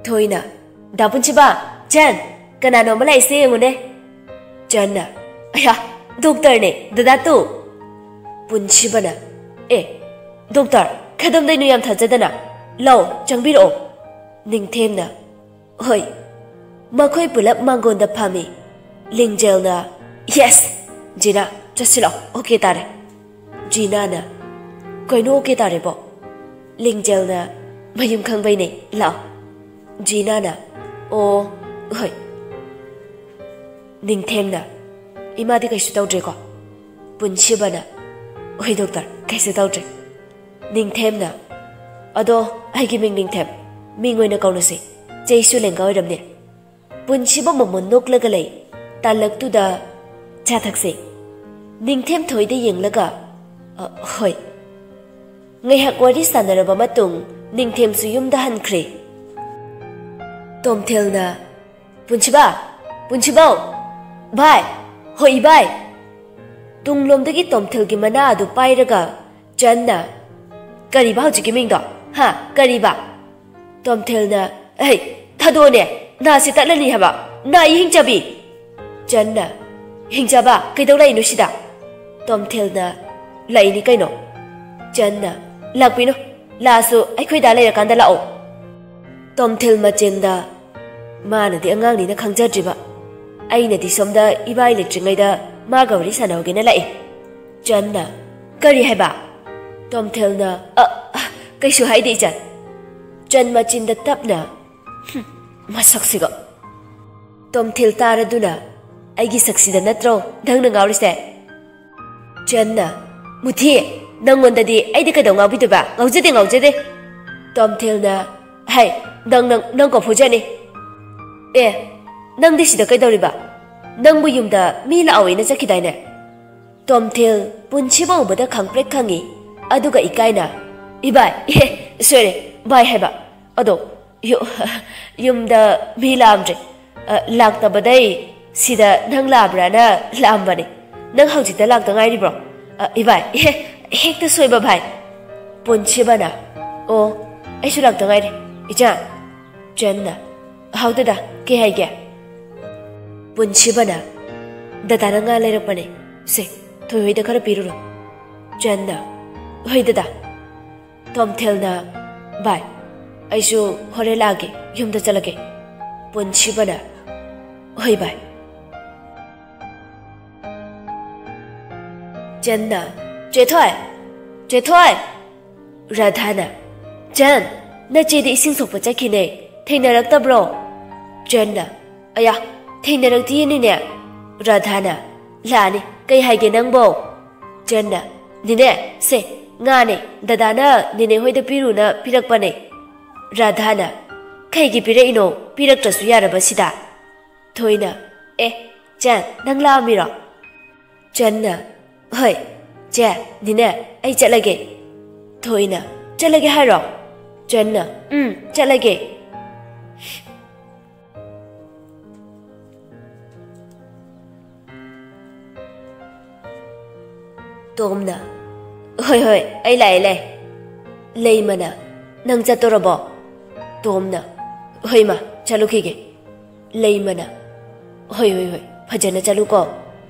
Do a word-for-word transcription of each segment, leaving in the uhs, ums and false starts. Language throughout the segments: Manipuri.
ꯊꯣꯏꯅ, "ꯗꯥ ꯄꯨꯟꯁꯤꯕ, ꯆꯟ, ꯀꯅꯥꯅꯣ ꯑꯃ ꯂꯥꯛꯏꯁꯦ ꯌꯦꯡꯉꯨꯅꯦ꯫" ꯆꯟꯅ, "ꯑꯌꯥ, ꯗꯣꯛꯇꯔꯅꯦ, ꯗꯗꯥ ꯇꯨ꯫" ꯄꯨꯟꯁꯤꯕꯅ, "ꯑꯦ, ꯗꯣꯛꯇꯔ, ꯀꯩꯗꯧꯝꯗꯣꯏꯅꯣ ꯌꯥꯝ ꯊꯥꯖꯗꯅ? ꯂꯥꯛꯑꯣ, ꯆꯪꯕꯤꯔꯛꯑꯣ꯫" ꯅꯤꯡꯊꯦꯝꯅ, "ꯍꯣꯏ꯫" ꯃꯈꯣꯏ ꯄꯨꯂꯞ ꯃꯥꯡꯒꯣꯟꯗ ꯐꯝꯃꯤ꯫ ꯂꯤꯡꯖꯦꯜꯅ, "ꯌꯦꯁ! ꯖꯤꯅꯥ, ꯆꯠꯁꯤꯜꯂꯣ, ꯑꯣꯀꯦ ꯇꯥꯔꯦ꯫" ꯖꯤꯅꯥꯅ, "ꯀꯩꯅꯣ ꯑꯣꯀꯦ ꯇꯥꯔꯦꯕꯣ?" ꯂꯤꯡꯖꯦꯜꯅ, "ꯃꯌꯨꯝ ꯈꯪꯕꯩꯅꯦ, ꯂꯥꯛꯑꯣ꯫" ꯖꯤꯅꯥꯅ, "ꯑꯣ, ꯍꯣꯏ꯫" ꯅꯤꯡꯊꯦꯝꯅ, "ꯏꯃꯥꯗꯤ ꯀꯩꯁꯨ ꯇꯧꯗ꯭ꯔꯦꯀꯣ?" ꯄꯨꯟꯁꯤꯕꯅ, "ꯍꯣꯏ ꯗꯣꯛꯇꯔ, ꯀꯩꯁꯨ ꯇꯧꯗ꯭ꯔꯦ꯫" ꯅꯤꯡꯊꯦꯝꯅ, "ꯑꯗꯣ ꯑꯩꯒꯤ ꯃꯤꯡ ꯅꯤꯡꯊꯦꯝ, ꯃꯤꯡ ꯑꯣꯏꯅ ꯀꯧꯅꯁꯤ꯫ ꯆꯦꯁꯨ ꯂꯦꯡꯒꯥ ꯑꯣꯏꯔꯝꯅꯤ꯫" ꯄꯨꯟꯁꯤꯕ ꯃꯃꯣꯟ ꯅꯣꯛꯂꯒ ꯂꯩ꯫ ꯇꯥꯂꯛꯇꯨꯗ ꯆꯥ ꯊꯛꯁꯦ꯫ ꯅꯤꯡꯊꯦꯝ ꯊꯣꯏꯗ ꯌꯦꯡꯂꯒ, "ꯑ, ꯍꯣꯏ꯫" ꯉꯥꯏꯍꯥꯛ ꯋꯥꯔꯤ ꯁꯥꯟꯅꯔꯕ ꯃꯇꯨꯡ ꯅꯤꯡꯊꯦꯝꯁꯨ ꯌꯨꯝꯗ ꯍꯟꯈ꯭ꯔꯦ꯫ ꯇꯣꯝꯊꯤꯜꯅ, "ꯄꯨꯟꯁꯤꯕ! ꯄꯨꯟꯁꯤꯕꯧ! ꯚꯥꯏ! ꯍꯣꯏ, ꯏꯕꯥꯏ!" ꯇꯨꯡꯂꯣꯝꯗꯒꯤ ꯇꯣꯝꯊꯤꯜꯒꯤ ꯃꯅꯥ ꯑꯗꯨ ꯄꯥꯏꯔꯒ ꯆꯟꯅ, "ꯀꯔꯤꯕ ꯍꯧꯖꯤꯛꯀꯤ ꯃꯤꯡꯗꯣ? ꯍꯥ? ꯀꯔꯤꯕ?" ꯇꯣꯝꯊꯤꯜꯅ, "ꯍꯩ, ꯊꯥꯗꯣꯛꯑꯣꯅꯦ, ꯅꯥꯁꯤ ꯇꯠꯂꯅꯤ ꯍꯥꯏꯕ, ꯅꯥꯏ ꯍꯤꯡꯆꯥꯕꯤ!" ꯆꯟꯅ, "ꯍꯤꯡꯆꯥꯕ, ꯀꯩꯗꯧ ꯂꯥꯛꯏꯅꯣ ꯁꯤꯗ?" ꯇꯣꯝꯊꯤꯜꯅ, "ꯂꯥꯛꯏꯅꯤ ꯀꯩꯅꯣ꯫" ꯆꯟꯅ, "ꯂꯥꯛꯄꯤꯅꯨ, ꯂꯥꯛꯑꯁꯨ ꯑꯩꯈꯣꯏꯗ ꯂꯩꯔꯀꯥꯟꯗ ꯂꯥꯛꯑꯣ꯫" ꯇꯣꯝꯊꯤꯜ ꯃꯆꯤꯟꯗ, "ꯃꯥꯅꯗꯤ ꯑꯉꯥꯡꯅꯤꯅ ꯈꯪꯖꯗ꯭ꯔꯤꯕ, ꯑꯩꯅꯗꯤ ꯁꯣꯝꯗ ꯏꯕꯥꯏ ꯂꯩꯇ꯭ꯔꯤꯉꯩꯗ ꯃꯥꯒ ꯋꯥꯔꯤ ꯁꯥꯟꯅꯍꯧꯒꯦꯅ ꯂꯥꯛꯏ꯫" ꯆꯟꯅ, "ꯀꯔꯤ ꯍꯥꯏꯕ?" ꯇꯣꯝꯊꯤꯜꯅ, "ꯑ, ꯑ, ꯀꯩꯁꯨ ꯍꯥꯏꯗꯦ, ꯏꯆꯟ꯫" ꯆꯟ ꯃꯆꯤꯟꯗ ꯇꯞꯅ, "ꯍꯨꯝ, ꯃꯁꯛꯁꯤꯒ꯫" ꯇꯣꯝꯊꯤꯜ ꯇꯥꯔꯗꯨꯅ, "ꯑꯩꯒꯤ ꯁꯛꯁꯤꯗ ꯅꯠꯇ꯭ꯔꯣ ꯅꯪꯅ ꯉꯥꯎꯔꯤꯁꯦ?" ꯆꯟꯅ, "ꯃꯨꯊꯤ, ꯅꯪꯉꯣꯟꯗꯗꯤ ꯑꯩꯗꯤ ꯀꯩꯗꯧ ꯉꯥꯎꯕꯤꯗꯣꯏꯕ? ꯉꯥꯎꯖꯗꯦ, ꯉꯥꯎꯖꯗꯦ꯫" ꯇꯣꯝꯊꯤꯜꯅ, "ꯍꯩ, ꯅꯪ, ꯅꯪ, ꯅꯪ ꯀꯣꯐꯨꯖꯅꯤ꯫" "ꯑꯦ, ꯅꯪꯗꯤ ꯁꯤꯗ ꯀꯩꯗꯧꯔꯤꯕ? ꯅꯪꯕꯨ ꯌꯨꯝꯗ ꯃꯤ ꯂꯥꯛꯑꯣꯏꯅ ꯆꯠꯈꯤꯗꯥꯏꯅꯦ?" ꯇꯣꯝꯊꯤꯜ ꯄꯨꯟꯁꯤꯕ ꯎꯕꯗ ꯈꯪꯄ꯭ꯔꯦꯛ ꯈꯪꯉꯤ, ꯑꯗꯨꯒ ꯏꯀꯥꯏꯅ, "ꯏꯕꯥꯏ, ꯑꯦ, ꯁꯣꯏꯔꯦ, ꯚꯥꯏ ꯍꯥꯏꯕ꯫ ꯑꯗꯣ, ꯌꯨ-, ꯌꯨꯝꯗ ꯃꯤ ꯂꯥꯛꯑꯝꯗ꯭ꯔꯦ꯫ ꯑ, ꯂꯥꯛꯇꯕꯗꯩ ꯁꯤꯗ ꯅꯪ ꯂꯥꯛꯑꯕ꯭ꯔꯥꯅ ꯂꯥꯛꯑꯝꯕꯅꯦ꯫ ꯅꯪ ꯍꯧꯖꯤꯛꯇ ꯂꯥꯛꯇ ꯉꯥꯏꯔꯤꯕ꯭ꯔꯣ? ꯑ, ꯏꯕꯥꯏ, ꯑꯦ, ꯍꯦꯛꯇ ꯁꯣꯏꯕ ꯚꯥꯏ꯫" ꯄꯨꯟꯁꯤꯕꯅ, "ꯑꯣ, ꯑꯩꯁꯨ ꯂꯥꯛꯇ ꯉꯥꯏꯔꯤ, ꯏꯆꯥ꯫" ꯆꯟꯅ, "ꯍꯥꯎ ꯗꯗꯥ, ꯀꯩ ꯍꯥꯏꯒꯦ?" ꯄꯨꯟꯁꯤꯕꯅ, "ꯗꯗꯥꯅ ꯉꯥ ꯂꯩꯔꯛꯄꯅꯦ꯫ ꯁꯦ, ꯊꯣꯏꯍꯣꯏꯗ ꯈꯔ ꯄꯤꯔꯨꯔꯣ꯫" ꯆꯟꯅ, "ꯍꯣꯏ ꯗꯗꯥ꯫" ꯇꯣꯝꯊꯦꯜꯅ, "ꯚꯥꯏ, ꯑꯩꯁꯨ ꯍꯣꯔꯦꯟ ꯂꯥꯛꯑꯒꯦ, ꯌꯨꯝꯗ ꯆꯠꯂꯒꯦ꯫" ꯄꯨꯟꯁꯤꯕꯅ, "ꯍꯣꯏ ꯚꯥꯏ꯫" ꯆꯟꯅ, "ꯆꯦꯊꯣꯏ! ꯆꯦꯊꯣꯏ!" ꯔꯥꯙꯥꯅ, "ꯆꯟ, ꯅꯆꯦꯗꯤ ꯏꯁꯤꯡ ꯁꯣꯛꯄ ꯆꯠꯈꯤꯅꯦ, ꯊꯦꯡꯅꯔꯛꯇꯕ꯭ꯔꯣ?" ꯆꯟꯅ, "ꯑꯌꯥ, ꯊꯦꯡꯅꯔꯛꯇꯤꯌꯦ ꯅꯦꯅꯦ꯫" ꯔꯥꯙꯥꯅ, "ꯂꯥꯛꯑꯅꯤ, ꯀꯩ ꯍꯥꯏꯒꯦ ꯅꯪꯕꯣ?" ꯆꯟꯅ, "ꯅꯦꯅꯦ, ꯁꯦ, ꯉꯥꯅꯦ, ꯗꯗꯥꯅ ꯅꯦꯅꯦ ꯍꯣꯏꯗ ꯄꯤꯔꯨꯅ ꯄꯤꯔꯛꯄꯅꯦ꯫" ꯔꯥꯙꯥꯅ, "ꯀꯩꯒꯤ ꯄꯤꯔꯛꯏꯅꯣ, ꯄꯤꯔꯛꯇ꯭ꯔꯁꯨ ꯌꯥꯔꯕ ꯁꯤꯗ?" ꯊꯣꯏꯅ, "ꯑꯦ, ꯆꯟ, ꯅꯪ ꯂꯥꯛꯑꯝꯃꯤꯔꯣ?" ꯆꯟꯅ, "ꯍꯣꯏ, ꯆꯦ, ꯅꯦꯅꯦ, ꯑꯩ ꯆꯠꯂꯒꯦ꯫" ꯊꯣꯏꯅ, "ꯆꯠꯂꯒꯦ ꯍꯥꯏꯔꯣ?" ꯆꯟꯅ, "ꯎꯝ, ꯆꯠꯂꯒꯦ꯫" ꯇꯣꯝꯅ, "ꯍꯣꯏ, ꯍꯣꯏ, ꯑꯩ ꯂꯥꯛꯑꯦ, ꯂꯥꯛꯑꯦ꯫" ꯂꯩꯃꯅ, "ꯅꯪ ꯆꯠꯇꯣꯔꯕꯣ?" ꯇꯣꯝꯅ, "ꯍꯣꯏ ꯃꯥ, ꯆꯠꯂꯨꯈꯤꯒꯦ꯫" ꯂꯩꯃꯅ, "ꯍꯣꯏ, ꯍꯣꯏ, ꯍꯣꯏ, ꯐꯖꯅ ꯆꯠꯂꯨꯀꯣ꯫"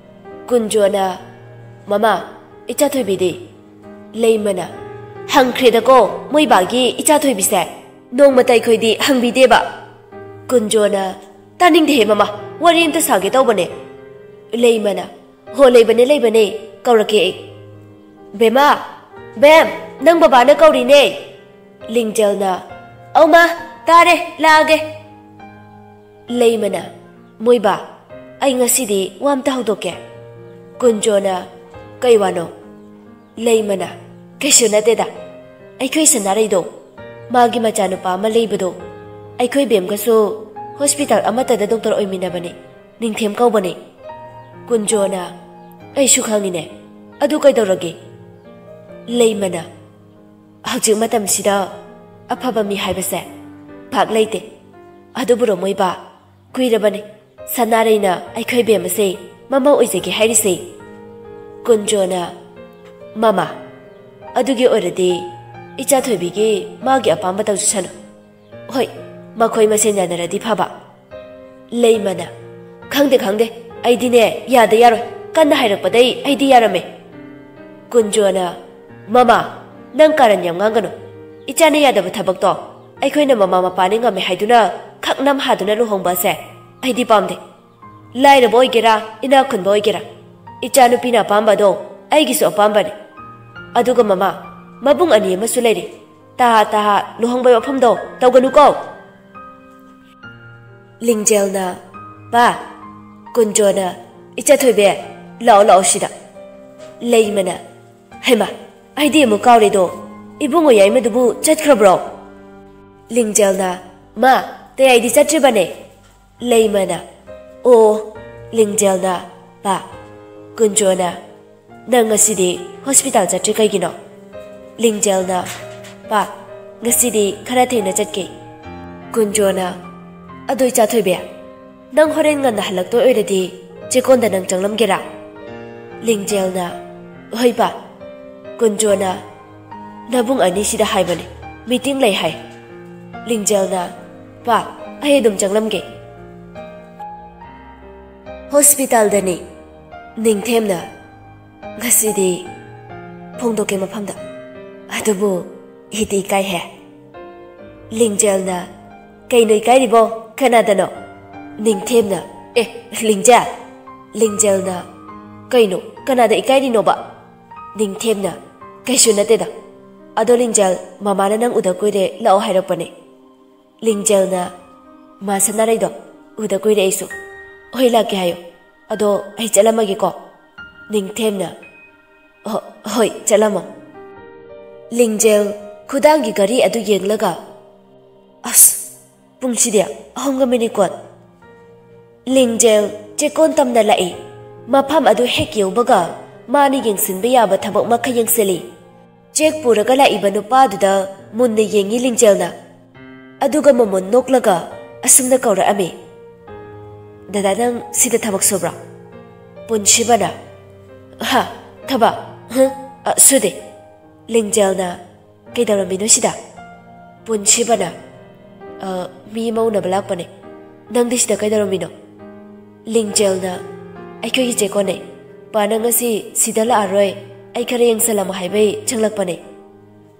ꯀꯨꯟꯖꯣꯅ, "ꯃꯃꯥ, ꯏꯆꯥ ꯊꯣꯏꯕꯤꯗꯤ?" ꯂꯩꯃꯅ, "ꯍꯪꯈ꯭ꯔꯦꯗꯀꯣ ꯃꯣꯏ ꯕꯥꯒꯤ ꯏꯆꯥ ꯊꯣꯏꯕꯤꯁꯦ꯫ ꯅꯣꯡꯃꯇ ꯑꯩꯈꯣꯏꯗꯤ ꯍꯪꯕꯤꯗꯦꯕ꯫" ꯀꯨꯟꯖꯣꯅ, "ꯇꯥꯅꯤꯡꯗꯦꯍꯦ ꯃꯃꯥ, ꯋꯥꯔꯤ ꯑꯝꯇ ꯁꯥꯒꯦ ꯇꯧꯕꯅꯦ꯫" ꯂꯩꯃꯅ, "ꯍꯣ, ꯂꯩꯕꯅꯦ, ꯂꯩꯕꯅꯦ, ꯀꯧꯔꯛꯀꯦ ꯑꯩ꯫ ꯕꯦꯝꯃ, ꯕꯦꯝ, ꯅꯪ ꯕꯕꯥꯅ ꯀꯧꯔꯤꯅꯦ꯫" ꯂꯤꯡꯖꯦꯜꯅ, "ꯑꯧ ꯃꯥ, ꯇꯥꯔꯦ, ꯂꯥꯛꯑꯒꯦ꯫" ꯂꯩꯃꯅ, "ꯃꯣꯏꯕꯥ, ꯑꯩ ꯉꯁꯤꯗꯤ ꯋꯥ ꯑꯝꯇ ꯍꯧꯗꯣꯛꯀꯦ꯫" ꯀꯨꯟꯖꯣꯅ, "ꯀꯩ ꯋꯥꯅꯣ?" ꯂꯩꯃꯅ, "ꯀꯩꯁꯨ ꯅꯠꯇꯦꯗ, ꯑꯩꯈꯣꯏ ꯁꯅꯥꯔꯩꯗꯣ, ꯃꯥꯒꯤ ꯃꯆꯥꯅꯨꯄꯥ ꯑꯃ ꯂꯩꯕꯗꯣ, ꯑꯩꯈꯣꯏ ꯕꯦꯝꯒꯁꯨ ꯍꯣꯁꯄꯤꯇꯥꯜ ꯑꯃꯠꯇꯗ ꯗꯣꯛꯇꯔ ꯑꯣꯏꯃꯤꯟꯅꯕꯅꯦ, ꯅꯤꯡꯊꯦꯝ ꯀꯧꯕꯅꯦ꯫" ꯀꯨꯟꯖꯣꯅ, "ꯑꯩꯁꯨ ꯈꯪꯉꯤꯅꯦ, ꯑꯗꯨ ꯀꯩꯗꯧꯔꯒꯦ?" ꯂꯩꯃꯅ, "ꯍꯧꯖꯤꯛ ꯃꯇꯝꯁꯤꯗ ꯑꯐꯕ ꯃꯤ ꯍꯥꯏꯕꯁꯦ ꯄꯥꯛ ꯂꯩꯇꯦ꯫ ꯑꯗꯨꯕꯨ ꯔꯣꯃꯣꯏꯕ, ꯀꯨꯏꯔꯕꯅꯤ ꯁꯅꯥꯔꯩꯅ ꯑꯩꯈꯣꯏ ꯕꯦꯝ ꯑꯁꯦ ꯃꯃꯧ ꯑꯣꯏꯖꯒꯦ ꯍꯥꯏꯔꯤꯁꯦ꯫" ꯀꯨꯟꯖꯣꯅ, "ꯃꯃꯥ, ꯑꯗꯨꯒꯤ ꯑꯣꯏꯔꯗꯤ ꯏꯆꯥ ꯊꯣꯏꯕꯤꯒꯤ ꯃꯥꯒꯤ ꯑꯄꯥꯝꯕ ꯇꯧꯖꯁꯅꯨ꯫ ꯍꯣꯏ, ꯃꯈꯣꯏ ꯃꯁꯦꯟ ꯌꯥꯅꯔꯗꯤ ꯐꯕ꯫ ꯂꯩꯃꯅ, "ꯈꯪꯗꯦ, ꯈꯪꯗꯦ, ꯑꯩꯗꯤꯅꯦ ꯌꯥꯗ ꯌꯥꯔꯣꯏ, ꯀꯟꯅ ꯍꯥꯏꯔꯛꯄꯗꯩ ꯑꯩꯗꯤ ꯌꯥꯔꯝꯃꯦ꯫" ꯀꯨꯟꯖꯣꯅ, "ꯃꯃꯥ, ꯅꯪ ꯀꯥꯔꯟ ꯌꯥꯝ ꯉꯥꯡꯒꯅꯨ꯫ ꯏꯆꯥꯅ ꯌꯥꯗꯕ ꯊꯕꯛꯇꯣ ꯑꯩꯈꯣꯏꯅ ꯃꯃꯥ ꯃꯄꯥꯅ ꯉꯝꯃꯦ ꯍꯥꯏꯗꯨꯅ ꯈꯛ ꯅꯝ ꯍꯥꯗꯨꯅ ꯂꯨꯍꯣꯡꯕ ꯑꯁꯦ ꯑꯩꯗꯤ ꯄꯥꯝꯗꯦ꯫ ꯂꯥꯏꯔꯕ ꯑꯣꯏꯒꯦꯔꯥ, ꯏꯅꯥꯛ ꯈꯨꯟꯕ ꯑꯣꯏꯒꯦꯔꯥ, ꯏꯆꯥꯅꯨꯄꯤꯅ ꯑꯄꯥꯝꯕꯗꯣ ꯑꯩꯒꯤꯁꯨ ꯑꯄꯥꯝꯕꯅꯤ꯫ ꯑꯗꯨꯒ ꯃꯃꯥ, ꯃꯕꯨꯡ ꯑꯅꯤ ꯑꯃꯁꯨ ꯂꯩꯔꯤ꯫ ꯇꯍꯥ ꯇꯍꯥ ꯂꯨꯍꯣꯡꯕꯩ ꯋꯥꯐꯝꯗꯣ ꯇꯧꯒꯅꯨꯀꯣ꯫" ꯂꯤꯡꯖꯦꯜꯅ, "ꯄꯥ, ꯀꯨꯟꯖꯣꯅ, ꯏꯆꯥ ꯊꯣꯏꯕꯤ, ꯂꯥꯛꯑꯣ, ꯂꯥꯛꯑꯣ ꯁꯤꯗ꯫" ꯂꯩꯃꯅ, "ꯍꯩꯃꯥ, ꯑꯩꯗꯤ ꯑꯃꯨꯛ ꯀꯥꯎꯔꯦꯗꯣ, ꯏꯕꯨꯡꯉꯣ ꯌꯥꯏꯃꯗꯨꯕꯨ ꯆꯠꯈ꯭ꯔꯕ꯭ꯔꯣ?" ꯂꯤꯡꯖꯦꯜꯅ, "ꯃꯥ, ꯇꯌꯥꯏꯗꯤ ꯆꯠꯇ꯭ꯔꯤꯕꯅꯦ꯫" ꯂꯩꯃꯅ, "ꯑꯣ꯫" ꯂꯤꯡꯖꯦꯜꯅ, "ꯄꯥ, ꯀꯨꯟꯖꯣꯅ, ꯅꯪ ꯉꯁꯤꯗꯤ ꯍꯣꯁꯄꯤꯇꯥꯜ ꯆꯠꯇ꯭ꯔꯤ ꯀꯩꯒꯤꯅꯣ?" ꯂꯤꯡꯖꯦꯜꯅ, "ꯄꯥ, ꯉꯁꯤꯗꯤ ꯈꯔ ꯊꯦꯡꯅ ꯆꯠꯀꯦ꯫" ꯀꯨꯟꯖꯣꯅ, "ꯑꯗꯣ ꯏꯆꯥ ꯊꯣꯏꯕꯤ, ꯅꯪ ꯍꯣꯔꯦꯟ ꯉꯟꯅ ꯍꯜꯂꯛꯇꯣꯏ ꯑꯣꯏꯔꯗꯤ ꯆꯦꯛꯀꯣꯟꯗ ꯅꯪ ꯆꯪꯂꯝꯒꯦꯔꯥ?" ꯂꯤꯡꯖꯦꯜꯅ, "ꯍꯣꯏ ꯄꯥ꯫" ꯀꯨꯟꯖꯣꯅ, "ꯅꯕꯨꯡ ꯑꯅꯤꯁꯤꯗ ꯍꯥꯏꯕꯅꯦ, ꯃꯤꯇꯤꯡ ꯂꯩ ꯍꯥꯏ꯫" ꯂꯤꯡꯖꯦꯜꯅ, "ꯄꯥ, ꯑꯩ ꯑꯗꯨꯝ ꯆꯪꯂꯝꯒꯦ꯫" ꯍꯣꯁꯄꯤꯇꯥꯜꯗꯅꯤ꯫ ꯅꯤꯡꯊꯦꯝꯅ, "ꯉꯁꯤꯗꯤ ꯐꯣꯡꯗꯣꯛꯀꯦ ꯃꯐꯝꯗ, ꯑꯗꯨꯕꯨ ꯏꯗꯤ ꯏꯀꯥꯏꯍꯦ꯫" ꯂꯤꯡꯖꯦꯜꯅ, "ꯀꯩꯅꯣ ꯏꯀꯥꯏꯔꯤꯕꯣ? ꯀꯅꯥꯗꯅꯣ?" ꯅꯤꯡꯊꯦꯝꯅ, "ꯑꯦ, ꯂꯤꯡꯖꯦꯜ!" ꯂꯤꯡꯖꯦꯜꯅ, "ꯀꯩꯅꯣ, ꯀꯅꯥꯗ ꯏꯀꯥꯏꯔꯤꯅꯣꯕ?" ꯅꯤꯡꯊꯦꯝꯅ, "ꯀꯩꯁꯨ ꯅꯠꯇꯦꯗ꯫ ꯑꯗꯣ ꯂꯤꯡꯖꯦꯜ, ꯃꯃꯥꯅ ꯅꯪ ꯎꯗ ꯀꯨꯏꯔꯦ, ꯂꯥꯛꯑꯣ ꯍꯥꯏꯔꯛꯄꯅꯦ꯫" ꯂꯤꯡꯖꯦꯜꯅ, "ꯃꯥ ꯁꯅꯥꯔꯩꯗꯣ, ꯎꯗ ꯀꯨꯏꯔꯦ ꯑꯩꯁꯨ꯫ ꯍꯣꯏ, ꯂꯥꯛꯀꯦ ꯍꯥꯏꯌꯣ꯫ ꯑꯗꯣ ꯑꯩ ꯆꯠꯂꯝꯃꯒꯦꯀꯣ꯫" ꯅꯤꯡꯊꯦꯝꯅ, "ꯍꯣ-, ꯍꯣꯏ, ꯆꯠꯂꯝꯃꯣ꯫" ꯂꯤꯡꯖꯦꯜ ꯈꯨꯗꯥꯡꯒꯤ ꯘꯔꯤ ꯑꯗꯨ ꯌꯦꯡꯂꯒ, "ꯑꯁ, ꯄꯨꯡꯁꯤꯗꯤ ꯑꯍꯨꯝꯒ ꯃꯤꯅꯤꯠ ꯀꯨꯟ꯫" ꯂꯤꯡꯖꯦꯜ ꯆꯦꯛꯀꯣꯟ ꯇꯝꯅ ꯂꯥꯛꯏ꯫ ꯃꯐꯝ ꯑꯗꯨ ꯍꯦꯛ ꯌꯧꯕꯒ ꯃꯥꯅ ꯌꯦꯡꯁꯤꯟꯕ ꯌꯥꯕ ꯊꯕꯛ ꯃꯈꯩ ꯌꯦꯡꯁꯤꯜꯂꯤ꯫ ꯆꯦꯛ ꯄꯨꯔꯒ ꯂꯥꯛꯏꯕ ꯅꯨꯄꯥꯗꯨꯗ ꯃꯨꯟꯅ ꯌꯦꯡꯉꯤ ꯂꯤꯡꯖꯦꯜꯅ꯫ ꯑꯗꯨꯒ ꯃꯃꯨꯟ ꯅꯣꯛꯂꯒ ꯑꯁꯨꯝꯅ ꯀꯧꯔꯛꯑꯝꯃꯤ, "ꯗꯗꯥ, ꯅꯪ ꯁꯤꯗ ꯊꯕꯛ ꯁꯨꯕ꯭ꯔꯣ?" ꯄꯨꯟꯁꯤꯕꯅ, "ꯍꯥ? ꯊꯕꯛ? ꯍ? ꯑ, ꯁꯨꯗꯦ꯫" ꯂꯤꯡꯖꯦꯜꯅ, "ꯀꯩꯗꯧꯔꯝꯃꯤꯅꯣ ꯁꯤꯗ?" ꯄꯨꯟꯁꯤꯕꯅ, "ꯑ, ꯃꯤ ꯑꯃ ꯎꯅꯕ ꯂꯥꯛꯄꯅꯦ꯫ ꯅꯪꯗꯤ ꯁꯤꯗ ꯀꯩꯗꯧꯔꯝꯃꯤꯅꯣ?" ꯂꯤꯡꯖꯦꯜꯅ, "ꯑꯩꯈꯣꯏꯒꯤ ꯆꯦꯀꯣꯅꯦ꯫ ꯄꯥꯅ ꯉꯁꯤ ꯁꯤꯗ ꯂꯥꯛꯑꯔꯣꯏ, ꯑꯩ ꯈꯔ ꯌꯦꯡꯁꯜꯂꯝꯃꯣ ꯍꯥꯏꯕꯩ ꯆꯪꯂꯛꯄꯅꯦ꯫"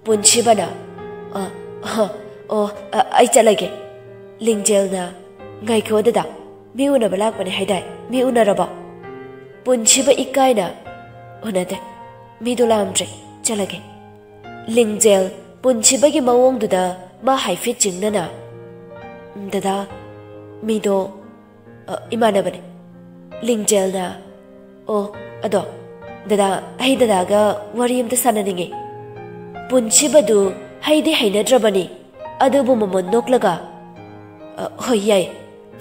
ꯄꯨꯟꯁꯤꯕꯅ, "ꯑ, ꯑ, ꯑꯣ, ꯑ, ꯑꯩ ꯆꯠꯂꯒꯦ꯫" ꯂꯤꯡꯖꯦꯜꯅ, "ꯉꯥꯏꯈꯣ ꯗꯗꯥ, ꯃꯤ ꯎꯅꯕ ꯂꯥꯛꯄꯅꯦ ꯍꯥꯏꯗꯥꯏ? ꯃꯤ ꯎꯅꯔꯕꯣ?" ꯄꯨꯟꯁꯤꯕ ꯏꯀꯥꯏꯅ, "ꯎꯅꯗꯦ, ꯃꯤꯗꯣ ꯂꯥꯛꯑꯝꯗ꯭ꯔꯦ, ꯆꯠꯂꯒꯦ꯫" ꯂꯤꯡꯖꯦꯜ ꯄꯨꯟꯁꯤꯕꯒꯤ ꯃꯑꯣꯡꯗꯨꯗ ꯃꯥ ꯍꯥꯏꯐꯦꯠ ꯆꯤꯡꯅꯅ, "ꯎꯝ, ꯗꯗꯥ, ꯃꯤꯗꯣ, ꯑ, ꯏꯃꯥꯟꯅꯕꯅꯦ꯫" ꯂꯤꯡꯖꯦꯜꯅ, "ꯑꯣ, ꯑꯗꯣ, ꯗꯗꯥ, ꯑꯩ ꯗꯗꯥꯒ ꯋꯥꯔꯤ ꯑꯝꯇ ꯁꯥꯟꯅꯅꯤꯡꯉꯤ꯫" ꯄꯨꯟꯁꯤꯕꯗꯨ ꯍꯩꯗꯤ ꯍꯩꯅꯗ꯭ꯔꯕꯅꯤ, ꯑꯗꯨꯕꯨ ꯃꯃꯣꯟ ꯅꯣꯛꯂꯒ, "ꯑ, ꯍꯣꯏ, ꯌꯥꯏ,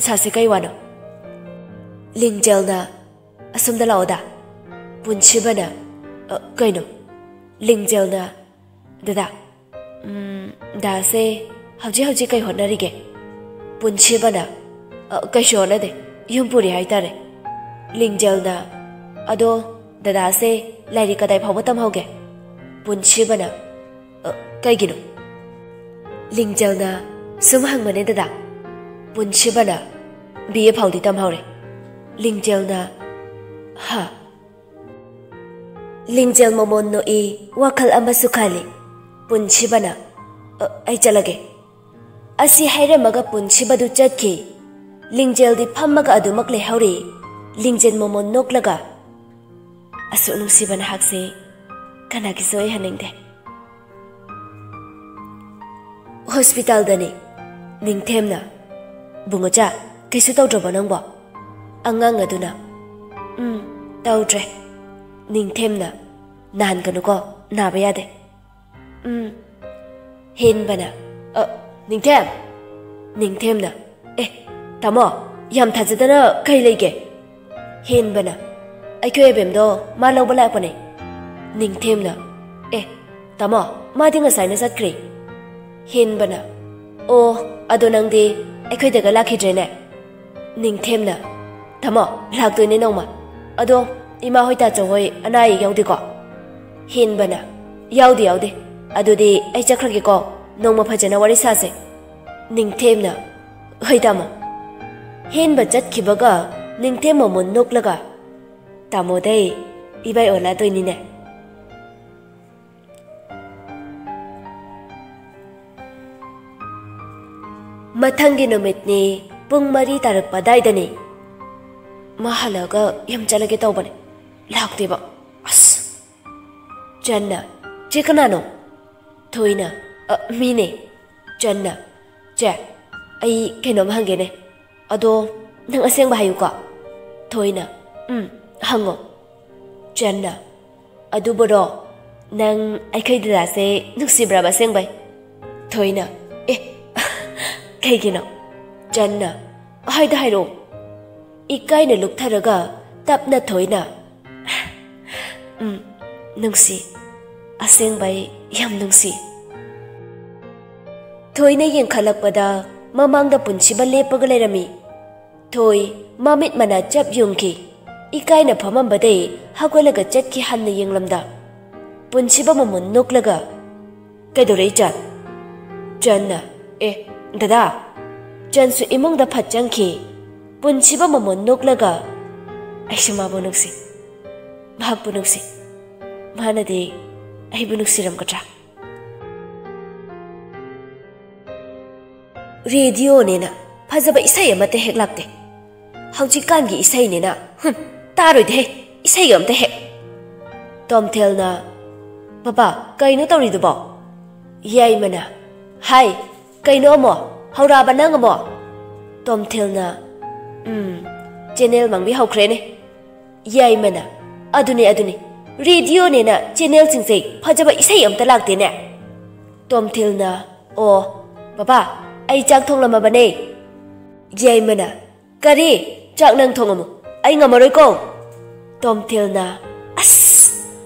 ꯁꯥꯁꯦ, ꯀꯩ ꯋꯥꯅꯣ?" ꯂꯤꯡꯖꯦꯜꯅ, "ꯑꯁꯣꯝꯗ ꯂꯥꯛꯑꯣꯗ꯫" ꯄꯨꯟꯁꯤꯕꯅ, "ꯑ, ꯀꯩꯅꯣ?" ꯂꯤꯡꯖꯦꯜꯅ, "ꯗꯗꯥ, ꯎꯝ, ꯗꯥꯁꯦ ꯍꯧꯖꯤꯛ ꯍꯧꯖꯤꯛ ꯀꯩ ꯍꯣꯠꯅꯔꯤꯒꯦ?" ꯄꯨꯟꯁꯤꯕꯅ, "ꯑ, ꯀꯩꯁꯨ ꯍꯣꯠꯅꯗꯦ, ꯌꯨꯝ ꯄꯨꯔꯤ ꯍꯥꯏꯇꯥꯔꯦ꯫" ꯂꯤꯡꯖꯦꯜꯅ, "ꯑꯗꯣ, ꯗꯗꯥꯁꯦ ꯂꯥꯏꯔꯤꯛ ꯀꯗꯥꯏ ꯐꯥꯎꯕ ꯇꯝꯍꯧꯒꯦ?" ꯄꯨꯟꯁꯤꯕꯅ, "ꯑ, ꯀꯩꯒꯤꯅꯣ?" ꯂꯤꯡꯖꯦꯜꯅ, "ꯁꯨꯝ ꯍꯪꯕꯅꯦ ꯗꯗꯥ꯫" ꯄꯨꯟꯁꯤꯕꯅ, "ꯕꯤ ꯑꯦ ꯐꯥꯎꯗꯤ ꯇꯝꯍꯧꯔꯦ꯫" ꯂꯤꯡꯖꯦꯜꯅ, "ꯍꯥ?" ꯂꯤꯡꯖꯦꯜ ꯃꯃꯣꯟ ꯅꯣꯛꯏ, ꯋꯥꯈꯜ ꯑꯃꯁꯨ ꯈꯜꯂꯤ꯫ ꯄꯨꯟꯁꯤꯕꯅ, "ꯑ, ꯑꯩ ꯆꯠꯂꯒꯦ꯫" ꯑꯁꯤ ꯍꯥꯏꯔꯝꯃꯒ ꯄꯨꯟꯁꯤꯕꯗꯨ ꯆꯠꯈꯤ꯫ ꯂꯤꯡꯖꯦꯜꯗꯤ ꯐꯝꯃꯒ ꯑꯗꯨꯃꯛ ꯂꯩꯍꯧꯔꯤ꯫ ꯂꯤꯡꯖꯦꯜ ꯃꯃꯣꯟ ꯅꯣꯛꯂꯒ, "ꯑꯁꯨꯛ ꯅꯨꯡꯁꯤꯕ ꯅꯍꯥꯛꯁꯦ ꯀꯅꯥꯒꯤꯁꯨ ꯑꯣꯏꯍꯟꯅꯤꯡꯗꯦ꯫" ꯍꯣꯁꯄꯤꯇꯥꯜꯗꯅꯤ꯫ ꯅꯤꯡꯊꯦꯝꯅ, "ꯕꯨꯡꯉꯣꯆꯥ, ꯀꯩꯁꯨ ꯇꯧꯗ꯭ꯔꯕꯣ ꯅꯪꯕꯣ?" ꯑꯉꯥꯡ ꯑꯗꯨꯅ, "ꯎꯝ, ꯇꯧꯗ꯭ꯔꯦ꯫" ꯅꯤꯡꯊꯦꯝꯅ, "ꯅꯥꯍꯟꯒꯅꯨꯀꯣ, ꯅꯥꯕ ꯌꯥꯗꯦ꯫" "ꯎꯝ꯫" ꯍꯦꯟꯕꯅ, "ꯑ, ꯅꯤꯡꯊꯦꯝ!" ꯅꯤꯡꯊꯦꯝꯅ, "ꯑꯦ, ꯇꯥꯃꯣ, ꯌꯥꯝ ꯊꯥꯖꯗꯅ ꯀꯩ ꯂꯩꯒꯦ?" ꯍꯦꯟꯕꯅ, "ꯑꯩꯈꯣꯏ ꯑꯕꯦꯝꯗꯣ ꯃꯥ ꯂꯧꯕ ꯂꯥꯛꯄꯅꯦ꯫" ꯅꯤꯡꯊꯦꯝꯅ, "ꯑꯦ, ꯇꯥꯃꯣ, ꯃꯥꯗꯤ ꯉꯁꯥꯏꯅ ꯆꯠꯈ꯭ꯔꯦ꯫" ꯍꯦꯟꯕꯅ, "ꯑꯣ, ꯑꯗꯣ ꯅꯪꯗꯤ ꯑꯩꯈꯣꯏꯗꯒ ꯂꯥꯛꯈꯤꯗ꯭ꯔꯦꯅꯦ?" ꯅꯤꯡꯊꯦꯝꯅ, "ꯇꯥꯃꯣ, ꯂꯥꯛꯇꯣꯏꯅꯦ ꯅꯣꯡꯃ꯫ ꯑꯗꯣ ꯏꯃꯥ ꯍꯣꯏ ꯇꯥꯆꯧ ꯍꯣꯏ ꯑꯅꯥ ꯑꯌꯦꯛ ꯌꯥꯎꯗꯦꯀꯣ?" ꯍꯦꯟꯕꯅ, "ꯌꯥꯎꯗꯦ, ꯌꯥꯎꯗꯦ꯫ ꯑꯗꯨꯗꯤ ꯑꯩ ꯆꯠꯈ꯭ꯔꯒꯦꯀꯣ, ꯅꯣꯡꯃ ꯐꯖꯅ ꯋꯥꯔꯤ ꯁꯥꯁꯦ꯫" ꯅꯤꯡꯊꯦꯝꯅ, "ꯍꯣꯏ ꯇꯥꯃꯣ"꯫ ꯍꯦꯟꯕ ꯆꯠꯈꯤꯕꯒ ꯅꯤꯡꯊꯦꯝ ꯃꯃꯣꯟ ꯅꯣꯛꯂꯒ, "ꯇꯥꯃꯣꯗꯩ ꯏꯕꯥꯏ ꯑꯣꯜꯂꯛꯑꯗꯣꯏꯅꯤꯅꯦ"꯫ ꯃꯊꯪꯒꯤ ꯅꯨꯃꯤꯠꯅꯤ, ꯄꯨꯡ ꯃꯔꯤ ꯇꯥꯔꯛꯄ ꯑꯗꯥꯏꯗꯅꯤ꯫ ꯃꯥ ꯍꯜꯂꯛꯑꯒ ꯌꯨꯝ ꯆꯠꯂꯒꯦ ꯇꯧꯕꯅꯦ, ꯂꯥꯛꯇꯦꯕ꯫ ꯑꯁ! ꯆꯟꯅ, "ꯆꯦ, ꯀꯅꯥꯅꯣ?" ꯊꯣꯏꯅ, "ꯑ, ꯃꯤꯅꯦ"꯫ ꯆꯟꯅ, "ꯆꯦ, ꯑꯩ ꯀꯩꯅꯣꯝ ꯍꯪꯒꯦꯅꯦ꯫ ꯑꯗꯣ ꯅꯪ ꯑꯁꯦꯡꯕ ꯍꯥꯏꯌꯨꯀꯣ"꯫ ꯊꯣꯏꯅ, "ꯎꯝ, ꯍꯪꯉꯣ"꯫ ꯆꯟꯅ, "ꯑꯗꯨꯕꯨꯔꯣ, ꯅꯪ ꯑꯩꯈꯣꯏ ꯗꯗꯥꯁꯦ ꯅꯨꯡꯁꯤꯕ꯭ꯔꯕ ꯑꯁꯦꯡꯕꯩ?" ꯊꯣꯏꯅ, "ꯑꯦ, ꯀꯩꯒꯤꯅꯣ?" ꯆꯟꯅ, "ꯍꯥꯏꯗ ꯍꯥꯏꯔꯛꯑꯣ"꯫ ꯏꯀꯥꯏꯅ ꯂꯨꯞꯊꯔꯒ ꯇꯞꯅ ꯊꯣꯏꯅ, "ꯎꯝ, ꯅꯨꯡꯁꯤ꯫ ꯑꯁꯦꯡꯕꯩ ꯌꯥꯝ ꯅꯨꯡꯁꯤ"꯫ ꯊꯣꯏꯅ ꯌꯦꯡꯈꯠꯂꯛꯄꯗ ꯃꯃꯥꯡꯗ ꯄꯨꯟꯁꯤꯕ ꯂꯦꯞꯄꯒ ꯂꯩꯔꯝꯃꯤ꯫ ꯊꯣꯏ ꯃꯃꯤꯠ ꯃꯅꯥ ꯆꯞ ꯌꯨꯡꯈꯤ꯫ ꯏꯀꯥꯏꯅ ꯐꯝꯃꯝꯕꯗꯩ ꯍꯧꯒꯠꯂꯒ ꯆꯠꯈꯤ ꯍꯟꯅ ꯌꯦꯡꯂꯝꯗ꯫ ꯄꯨꯟꯁꯤꯕ ꯃꯃꯣꯟ ꯅꯣꯛꯂꯒ, "ꯀꯩꯗꯧꯔꯦ ꯏꯆꯟ?" ꯆꯟꯅ, "ꯑꯦ, ꯗꯗꯥ"꯫ ꯆꯟꯁꯨ ꯏꯃꯨꯡꯗ ꯐꯠ ꯆꯪꯈꯤ꯫ ꯄꯨꯟꯁꯤꯕ ꯃꯃꯣꯟ ꯅꯣꯛꯂꯒ, "ꯑꯩꯁꯨ ꯃꯥꯕꯨ ꯅꯨꯡꯁꯤ꯫ ꯃꯍꯥꯛꯄꯨ ꯅꯨꯡꯁꯤ꯫ ꯃꯥꯅꯗꯤ ꯑꯩꯕꯨ ꯅꯨꯡꯁꯤꯔꯝꯒꯗ꯭ꯔꯥ?" ꯔꯦꯗꯤꯑꯣꯅꯦꯅ ꯐꯖꯕ ꯏꯁꯩ ꯑꯃꯠꯇ ꯍꯦꯛ ꯂꯥꯛꯇꯦ꯫ ꯍꯧꯖꯤꯛꯀꯥꯟꯒꯤ ꯏꯁꯩꯅꯦꯅ, ꯍꯨꯝ, ꯇꯥꯔꯣꯏꯗꯦꯍꯦ, ꯏꯁꯩꯒ ꯑꯝꯇ ꯍꯦꯛ꯫ ꯇꯣꯝꯊꯦꯜꯅ, "ꯕꯕꯥ, ꯀꯩꯅꯣ ꯇꯧꯔꯤꯗꯨꯕꯣ?" ꯌꯥꯏꯃꯅ, "ꯍꯥꯏ, ꯀꯩꯅꯣ ꯑꯃꯣ? ꯍꯧꯔꯛꯑꯕ ꯅꯪ ꯑꯃꯣ?" ꯇꯣꯝꯊꯦꯜꯅ, "ꯎꯝ, ꯆꯦꯅꯦꯜ ꯃꯥꯡꯕꯤ ꯍꯧꯈ꯭ꯔꯦꯅꯦ"꯫ ꯌꯥꯏꯃꯅ, "ꯑꯗꯨꯅꯦ, ꯑꯗꯨꯅꯦ, ꯔꯦꯗꯤꯑꯣꯅꯦꯅ ꯆꯦꯅꯦꯜꯁꯤꯡꯁꯦ ꯐꯖꯕ ꯏꯁꯩ ꯑꯝꯇ ꯂꯥꯛꯇꯦꯅꯦ"꯫ ꯇꯣꯝꯊꯦꯜꯅ, "ꯑꯣ, ꯕꯕꯥ, ꯑꯩ ꯆꯥꯛ ꯊꯣꯡꯂꯝꯃꯕꯅꯦ"꯫ ꯌꯥꯏꯃꯅ, "ꯀꯔꯤ? ꯆꯥꯛ ꯅꯪ ꯊꯣꯡꯉꯝꯃꯨ, ꯑꯩ ꯉꯝꯃꯔꯣꯏꯀꯣ"꯫ ꯇꯣꯝꯊꯦꯜꯅ, "ꯑꯁ!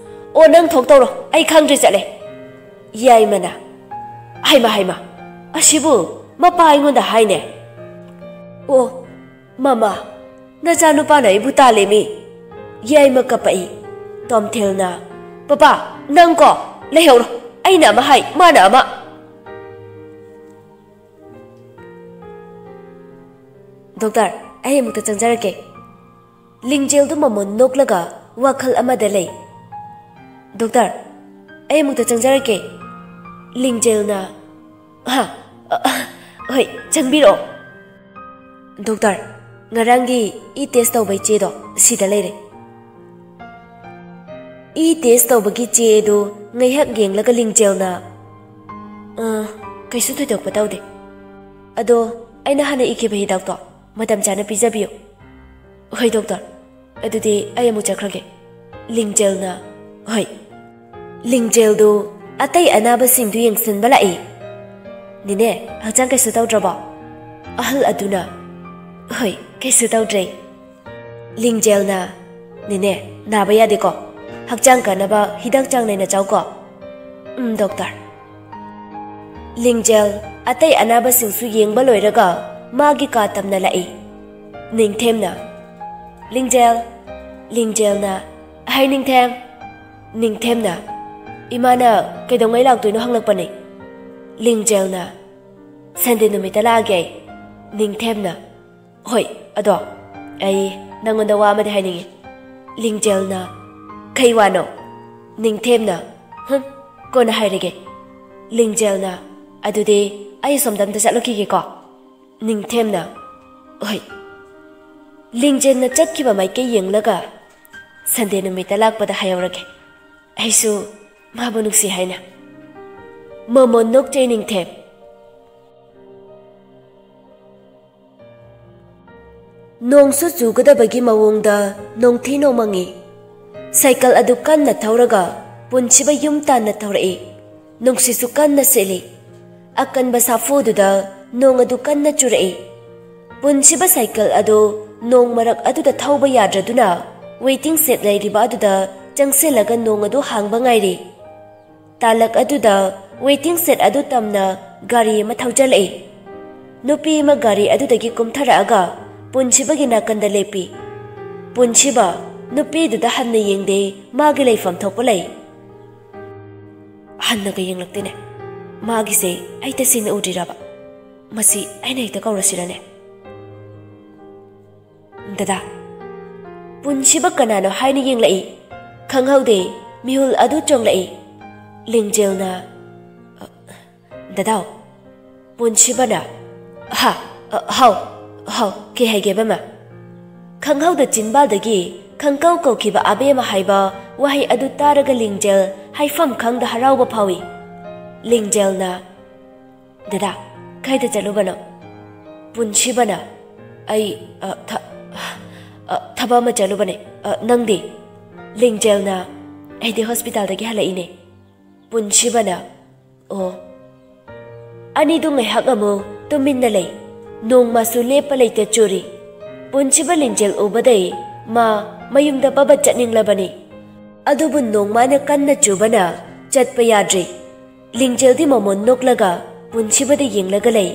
ꯑꯣ, ꯅꯪ ꯊꯣꯛꯇꯧꯔꯣ, ꯑꯩ ꯈꯪꯗ꯭ꯔꯦ, ꯆꯠꯂꯦ"꯫ ꯌꯥꯏꯃꯅ, "ꯍꯩꯃ, ꯍꯩꯃ, ꯑꯁꯤꯕꯨ ꯃꯄꯥ ꯑꯩꯉꯣꯟꯗ ꯍꯥꯏꯅꯦ꯫ ꯑꯣ, ꯃꯃꯥ, ꯅꯆꯥꯅꯨꯄꯥꯅ ꯑꯩꯕꯨ ꯇꯥꯜꯂꯦꯃꯤ"꯫ ꯌꯥꯏꯃ ꯀꯞꯄꯛꯏ꯫ ꯇꯣꯝꯊꯦꯜꯅ, "ꯄꯄꯥ, ꯅꯪꯀꯣ, ꯂꯩꯍꯧꯔꯣ, ꯑꯩꯅ ꯑꯃ ꯍꯥꯏ, ꯃꯥꯅ ꯑꯃ"꯫ ꯗꯣꯛꯇꯔ, ꯑꯩ ꯑꯃꯨꯛꯇ ꯆꯪꯖꯔꯛꯀꯦ꯫ ꯂꯤꯡꯖꯦꯜꯗꯨ ꯃꯃꯣꯟ ꯅꯣꯛꯂꯒ ꯋꯥꯈꯜ ꯑꯃꯗ ꯂꯩ꯫ ꯗꯣꯛꯇꯔ, ꯑꯩ ꯑꯃꯨꯛꯇ ꯆꯪꯖꯔꯛꯀꯦ꯫ ꯂꯤꯡꯖꯦꯜꯅ, "ꯍꯥ? ꯑ, ꯑ, ꯍꯣꯏ, ꯆꯪꯕꯤꯔꯛꯑꯣ꯫" "ꯗꯣꯛꯇꯔ, ꯉꯔꯥꯡꯒꯤ ꯏ ꯇꯦꯁ ꯇꯧꯕꯩ ꯆꯦꯗꯣ ꯁꯤꯗ ꯂꯩꯔꯦ꯫" ꯏ ꯇꯦꯁ ꯇꯧꯕꯒꯤ ꯆꯦ ꯑꯗꯨ ꯉꯥꯏꯍꯥꯛ ꯌꯦꯡꯂꯒ ꯂꯤꯡꯖꯦꯜꯅ, "ꯑ, ꯀꯩꯁꯨ ꯊꯣꯏꯗꯣꯛꯄ ꯇꯧꯗꯦ꯫ ꯑꯗꯣ ꯑꯩꯅ ꯍꯥꯟꯅ ꯏꯈꯤꯕ ꯍꯤꯗꯥꯛꯇꯣ ꯃꯇꯝ ꯆꯥꯅ ꯄꯤꯖꯕꯤꯌꯨ꯫" "ꯍꯣꯏ ꯗꯣꯛꯇꯔ, ꯑꯗꯨꯗꯤ ꯑꯩ ꯑꯃꯨꯛ ꯆꯠꯈ꯭ꯔꯒꯦ꯫" ꯂꯤꯡꯖꯦꯜꯅ, "ꯍꯣꯏ꯫" ꯂꯤꯡꯖꯦꯜꯗꯨ ꯑꯇꯩ ꯑꯅꯥꯕꯁꯤꯡꯗꯨ ꯌꯦꯡꯁꯤꯟꯕ ꯂꯥꯛꯏ꯫ "ꯅꯦꯅꯦ, ꯍꯛꯆꯥꯡ ꯀꯩꯁꯨ ꯇꯧꯗ꯭ꯔꯕꯣ?" ꯑꯍꯜ ꯑꯗꯨꯅ, "ꯍꯣꯏ, ꯀꯩꯁꯨ ꯇꯧꯗ꯭ꯔꯦ꯫" ꯂꯤꯡꯖꯦꯜꯅ, "ꯅꯦꯅꯦ, ꯅꯥꯕ ꯌꯥꯗꯦꯀꯣ꯫ ꯍꯛꯆꯥꯡ ꯀꯟꯅꯕ ꯍꯤꯗꯥꯛ ꯆꯥꯡ ꯅꯥꯏꯅ ꯆꯥꯎꯀꯣ꯫" "ꯎꯝ, ꯗꯣꯛꯇꯔ꯫" ꯂꯤꯡꯖꯦꯜ ꯑꯇꯩ ꯑꯅꯥꯕꯁꯤꯡꯁꯨ ꯌꯦꯡꯕ ꯂꯣꯏꯔꯒ ꯃꯥꯒꯤ ꯀꯥ ꯇꯝꯅ ꯂꯥꯛꯏ꯫ ꯅꯤꯡꯊꯦꯝꯅ, "ꯂꯤꯡꯖꯦꯜ꯫" ꯂꯤꯡꯖꯦꯜꯅ, "ꯍꯥꯏ ꯅꯤꯡꯊꯦꯝ꯫" ꯅꯤꯡꯊꯦꯝꯅ, "ꯏꯃꯥꯅ ꯀꯩꯗꯧꯉꯩ ꯂꯥꯛꯇꯣꯏꯅꯣ ꯍꯪꯂꯛꯄꯅꯦ꯫" ꯂꯤꯡꯖꯦꯜꯅ, "ꯁꯟꯗꯦ ꯅꯨꯃꯤꯠꯇ ꯂꯥꯛꯑꯒꯦ ꯑꯩ꯫" ꯅꯤꯡꯊꯦꯝꯅ, "ꯍꯣꯏ, ꯑꯗꯣ ꯑꯩ ꯅꯪꯉꯣꯟꯗ ꯋꯥ ꯑꯃꯗꯤ ꯍꯥꯏꯅꯤꯡꯉꯤ꯫" ꯂꯤꯡꯖꯦꯜꯅ, "ꯀꯩ ꯋꯥꯅꯣ?" ꯅꯤꯡꯊꯦꯝꯅ, "ꯍꯨꯝ, ꯀꯣꯟꯅ ꯍꯥꯏꯔꯒꯦ꯫" ꯂꯤꯡꯖꯦꯜꯅ, "ꯑꯗꯨꯗꯤ ꯑꯩ ꯁꯣꯝꯗ ꯑꯝꯇ ꯆꯠꯂꯨꯈꯤꯒꯦꯀꯣ꯫" ꯅꯤꯡꯊꯦꯝꯅ, "ꯍꯣꯏ꯫" ꯂꯤꯡꯖꯦꯜꯅ ꯆꯠꯈꯤꯕ ꯃꯥꯏꯀꯩ ꯌꯦꯡꯂꯒ, "ꯁꯟꯗꯦ ꯅꯨꯃꯤꯠꯇ ꯂꯥꯛꯄꯗ ꯍꯥꯏꯍꯧꯔꯒꯦ꯫ ꯑꯩꯁꯨ ꯃꯥꯕꯨ ꯅꯨꯡꯁꯤ ꯍꯥꯏꯅ꯫" ꯃꯃꯣꯟ ꯅꯣꯛꯆꯩ ꯅꯤꯡꯊꯦꯝ꯫ ꯅꯣꯡꯁꯨ ꯆꯨꯒꯗꯕꯒꯤ ꯃꯑꯣꯡꯗ ꯅꯣꯡꯊꯤ ꯅꯣꯡꯃꯪꯉꯤ꯫ ꯁꯥꯏꯀꯜ ꯑꯗꯨ ꯀꯟꯅ ꯊꯧꯔꯒ ꯄꯨꯟꯁꯤꯕ ꯌꯨꯝ ꯇꯥꯟꯅ ꯊꯧꯔꯛꯏ꯫ ꯅꯨꯡꯁꯤꯠꯁꯨ ꯀꯟꯅ ꯁꯤꯠꯂꯤ꯫ ꯑꯀꯟꯕ ꯁꯥꯐꯨꯗꯨꯗ ꯅꯣꯡ ꯑꯗꯨ ꯀꯟꯅ ꯆꯨꯔꯛꯏ꯫ ꯄꯨꯟꯁꯤꯕ ꯁꯥꯏꯀꯜ ꯑꯗꯨ ꯅꯣꯡ ꯃꯔꯛ ꯑꯗꯨꯗ ꯊꯧꯕ ꯌꯥꯗ꯭ꯔꯗꯨꯅ ꯋꯦꯇꯤꯡ ꯁꯦꯗ ꯂꯩꯔꯤꯕ ꯑꯗꯨꯗ ꯆꯪꯁꯤꯜꯂꯒ ꯅꯣꯡ ꯑꯗꯨ ꯍꯥꯡꯕ ꯉꯥꯏꯔꯤ꯫ ꯇꯥꯂꯛ ꯑꯗꯨꯗ ꯋꯦꯇꯤꯡ ꯁꯦꯗ ꯑꯗꯨ ꯇꯝꯅ ꯒꯥꯔꯤ ꯑꯃ ꯊꯧꯖꯤꯜꯂꯛꯏ꯫ ꯅꯨꯄꯤ ꯑꯃ ꯒꯥꯔꯤ ꯑꯗꯨꯗꯒꯤ ꯀꯨꯝꯊꯔꯛꯑꯒ ꯄꯨꯟꯁꯤꯕꯒꯤ ꯅꯥꯀꯟꯗ ꯂꯦꯞꯄꯤ꯫ ꯄꯨꯟꯁꯤꯕ ꯅꯨꯄꯤꯗꯨꯗ ꯍꯟꯅ ꯌꯦꯡꯗꯦ, ꯃꯥꯒꯤ ꯂꯩꯐꯝ ꯊꯣꯛꯄ ꯂꯩ꯫ ꯍꯟꯅꯒ ꯌꯦꯡꯂꯛꯇꯦꯅꯦ꯫ ꯃꯥꯒꯤꯁꯦ ꯑꯩ ꯇꯁꯦꯡꯅ ꯎꯗ꯭ꯔꯤꯔꯕ? ꯃꯁꯤ ꯑꯩꯅ ꯍꯦꯛꯇ ꯀꯧꯔꯁꯤꯔꯅꯦ? "ꯗꯗꯥ, ꯄꯨꯟꯁꯤꯕ ꯀꯅꯥꯅꯣ?" ꯍꯥꯏꯅ ꯌꯦꯡꯂꯛꯏ꯫ ꯈꯪꯍꯧꯗꯦ, ꯃꯤꯍꯨꯜ ꯑꯗꯨ ꯆꯣꯡꯂꯛꯏ꯫ ꯂꯤꯡꯖꯦꯜꯅ, "ꯑ, ꯗꯗꯥꯎ, ꯄꯨꯟꯁꯤꯕꯅ"꯫ "ꯍꯥ? ꯑ, ꯍꯥꯎ, ꯍꯥꯎ, ꯀꯩ ꯍꯥꯏꯒꯦ, ꯑꯕꯦꯝꯃ?" ꯈꯪꯍꯧꯗ ꯆꯤꯟꯕꯥꯜꯗꯒꯤ ꯈꯪꯀꯧ ꯀꯧꯈꯤꯕ "ꯑꯕꯦꯝꯃ" ꯍꯥꯏꯕ ꯋꯥꯍꯩ ꯑꯗꯨ ꯇꯥꯔꯒ ꯂꯤꯡꯖꯦꯜ ꯍꯥꯏꯐꯝ ꯈꯪꯗ ꯍꯔꯥꯎꯕ ꯐꯥꯎꯏ꯫ ꯂꯤꯡꯖꯦꯜꯅ, "ꯗꯗꯥ, ꯀꯥꯏꯗ ꯆꯠꯂꯨꯕꯅꯣ?" ꯄꯨꯟꯁꯤꯕꯅ, "ꯑꯩ, ꯑ, ꯊ-, ꯑ, ꯊꯕꯛ ꯑꯃ ꯆꯠꯂꯨꯕꯅꯦ꯫ ꯑ, ꯅꯪꯗꯤ?" ꯂꯤꯡꯖꯦꯜꯅ, "ꯑꯩꯗꯤ ꯍꯣꯁꯄꯤꯇꯥꯜꯗꯒꯤ ꯍꯜꯂꯛꯏꯅꯦ"꯫ ꯄꯨꯟꯁꯤꯕꯅ, "ꯑꯣ"꯫ ꯑꯅꯤꯗꯨ ꯉꯥꯏꯍꯥꯛ ꯑꯃꯨꯛ ꯇꯨꯃꯤꯟꯅ ꯂꯩ꯫ ꯅꯣꯡꯃꯁꯨ ꯂꯦꯞꯄ ꯂꯩꯇ ꯆꯨꯔꯤ꯫ ꯄꯨꯟꯁꯤꯕ ꯂꯤꯡꯖꯦꯜ ꯎꯕꯗꯩ ꯃꯥ ꯃꯌꯨꯝꯗ ꯄꯕꯠ ꯆꯠꯅꯤꯡꯂꯕꯅꯤ꯫ ꯑꯗꯨꯕꯨ ꯅꯣꯡꯃꯅ ꯀꯟꯅ ꯆꯨꯕꯅ ꯆꯠꯄ ꯌꯥꯗ꯭ꯔꯤ꯫ ꯂꯤꯡꯖꯦꯜꯗꯤ ꯃꯃꯣꯟ ꯅꯣꯛꯂꯒ ꯄꯨꯟꯁꯤꯕꯗ ꯌꯦꯡꯂꯒ ꯂꯩ꯫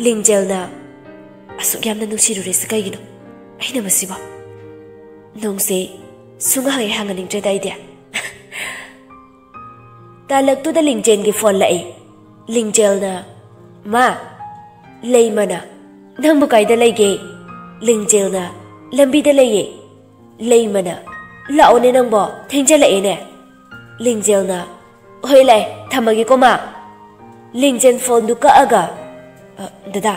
ꯂꯤꯡꯖꯦꯜꯅ, "ꯑꯁꯨꯛ ꯌꯥꯝꯅ ꯅꯨꯡꯁꯤꯔꯨꯔꯤꯁꯤ ꯀꯩꯒꯤꯅꯣ? ꯑꯩꯅ ꯃꯁꯤꯕꯣ? ꯅꯣꯡꯁꯦ ꯁꯨꯡꯍꯥꯡ ꯍꯦꯛ ꯍꯥꯡꯍꯟꯅꯤꯡꯗ꯭ꯔꯦꯗ ꯑꯩꯗꯤ"꯫ ꯇꯥꯂꯛꯇꯨꯗ ꯂꯤꯡꯖꯦꯜꯒꯤ ꯐꯣꯟ ꯂꯥꯛꯏ꯫ ꯂꯤꯡꯖꯦꯜꯅ, "ꯃꯥ"꯫ ꯂꯩꯃꯅ, "ꯅꯪꯕꯨ ꯀꯥꯏꯗ ꯂꯩꯒꯦ?" ꯂꯤꯡꯖꯦꯜꯅ, "ꯂꯝꯕꯤꯗ ꯂꯩꯌꯦ"꯫ ꯂꯩꯃꯅ, "ꯂꯥꯛꯑꯣꯅꯦ ꯅꯪꯕꯣ, ꯊꯦꯡꯖꯜꯂꯛꯑꯦꯅꯦ"꯫ ꯂꯤꯡꯖꯦꯜꯅ, "ꯍꯣꯏ ꯂꯥꯛꯑꯦ, ꯊꯝꯃꯒꯦꯀꯣ ꯃꯥ"꯫ ꯂꯤꯡꯖꯦꯜ ꯐꯣꯟꯗꯨ ꯀꯛꯑꯒ, "ꯑ, ꯗꯗꯥ,